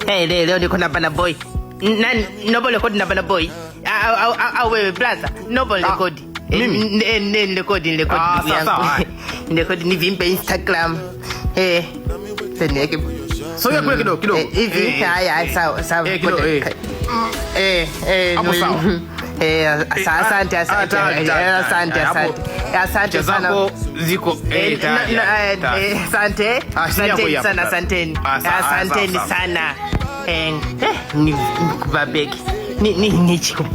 Hey, leo niko na Bana Boy. Nani nobo rekodi na Bana Boy? Au wewe brother, nobo rekodi. Mimi? Rekodi rekodi Ah, ndugu sawa, yangu. sawa. Rekodi nivimbe Instagram. Sasa niweke Sogea kule kidogo kidogo. Hivi Eh, haya sawa sawa. Kidogo, eh. Eh Hapo sawa. Asante asante. Tayari, tayari, Asante tayari. asante. Hapo, Asante picha sana. zako ziko tayari, tayari. Asante. Ah, simu yako Asanteni hii hapa, sana, tayari. asanteni. Ah, sawa, ah, Asanteni sawa, sawa. sana. Ni kubabeki. Ni chiku.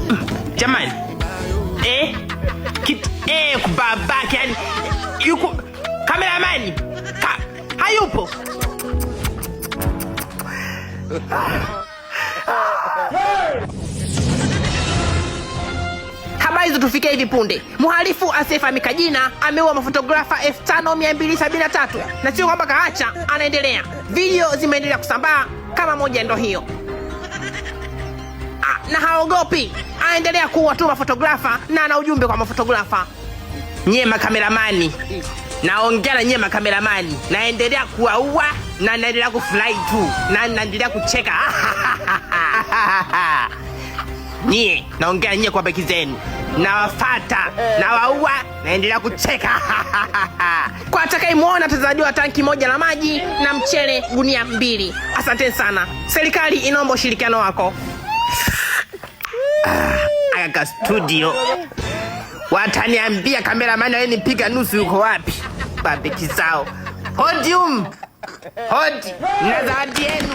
Jamani. Kit kubabaki yani yuko cameraman. Hayupo. Habari zitufikia hivi punde. Mhalifu asiyefahamika jina ameua mafotografa 5273 na sio kwamba kaacha, anaendelea. Video zimeendelea kusambaa kama moja ndo hiyo. Na haogopi, anaendelea kuua tu mafotografa na ana ujumbe kwa mafotografa. Nyie makameramani, naongea na nyie makameramani, naendelea kuwaua na naendelea kufurahi tu na naendelea kucheka. Nyie naongea nyie kwa beki zenu, nawafata, nawaua, naendelea kucheka. Kwa atakayemwona atazawadiwa tanki moja la maji na mchele gunia 2. Asanteni sana, serikali inaomba ushirikiano wako. Aka studio wataniambia kameramani aliyenipiga nusu yuko wapi? Babeki zao. Podium. Hodi na zawadi yenu.